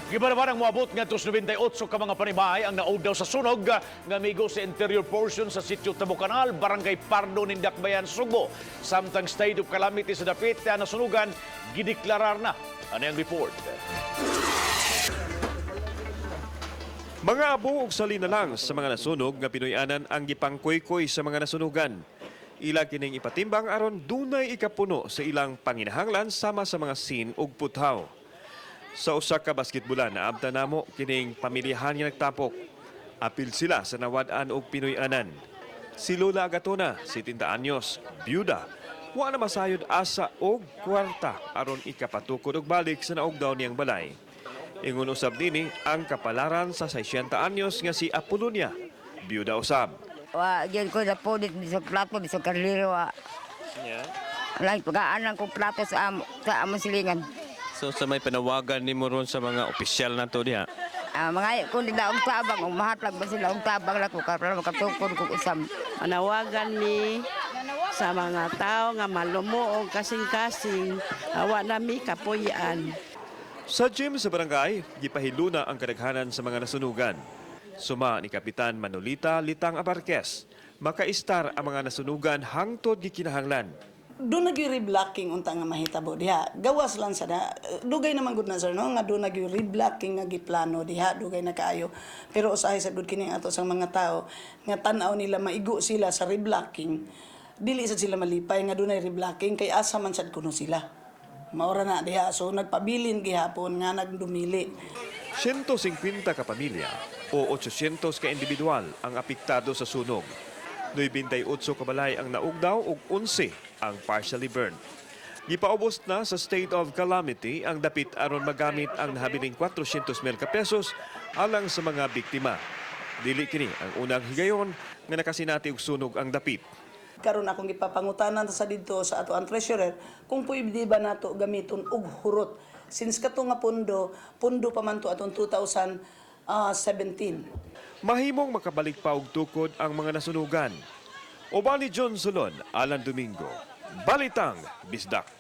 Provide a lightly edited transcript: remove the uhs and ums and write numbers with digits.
Gibanabanang moabot ngadto sa 98 ka mga panimalay ang naugdaw sa sunog nga migo sa interior portion sa Sitio Tabocanal, Barangay Pardo, Nindakbayan, Sugbo. Samtang state of calamity sa dapit na nasunugan gideklarar na. Ano ang report? Mga abo og sali na lang sa mga nasunog nga Pinoy-anan ang gipangkuykoy sa mga nasunugan. Ila kining ipatimbang aron dunay ikapuno sa ilang panginahanglan sama sa mga sin ug puthaw. Sa usa ka basketbolan, naabtan namo kining pamilyahan nga nagtapok. Apil sila sa nawad-an og Pinoy-anan. Si Lola Agatona, 70 anyos, byuda, wa na masayod asa og kwarta aron ikapatukod og balik sa naugdaw niyang balay. Ingon usab nini ang kapalaran sa 60 anyos nga si Apolonia, byuda usab. Wa gyud ko napunit bisag plato, bisag kaldero, wa. Yeah. Lang pagaanan ko plato sa among silingan. So sa may panawagan nimo ron sa mga opisyal nato diha? Ah, mga kung nila og tabang og mahatag ba sila og tabang nako para makatukod ko usam. Manawagan mi sa mga tao nga malumo og kasing-kasing, awa na mi kapuy-an. Sa gym sa barangay, gipahiluna ang kadaghanan sa mga nasunugan. Suma ni Kapitan Manolita Litang Abarquez, makaistar ang mga nasunugan hangtod gikinahanglan. Duna gyud reblocking unta nga mahitabo diha. Gawas lang sa na dugay naman gud na, sir, no, nga duna gyud reblocking nga giplano diha, dugay na kaayo. Pero usahay sa gud kini ato sang mga tao nga tan-aw nila maigo sila sa reblocking. Dili sad sila malipay nga dunay reblocking kay asa man sad kuno sila. Maura na diha, so nagpabilin gihapon nga nagdumili. 150 ka pamilya o 800 ka individual ang apektado sa sunog. 98 ka balay ang naugdaw ug 11 ang partially burned. Gipaubos na sa state of calamity ang dapit aron magamit ang nahabiling 400 mil ka pesos alang sa mga biktima. Dili kini ang unang higayon nga nakasinati og sunog ang dapit. Karon akong gipapangutanan sa didto sa ato ang treasurer kung pwede ba nato gamiton og hurot since kato nga pondo, pondo pa man to atong 2017. Mahimong makabalik pa og tukod ang mga nasunugan. Uban ni John Solon, Alan Domingo. Balitang Bisdak.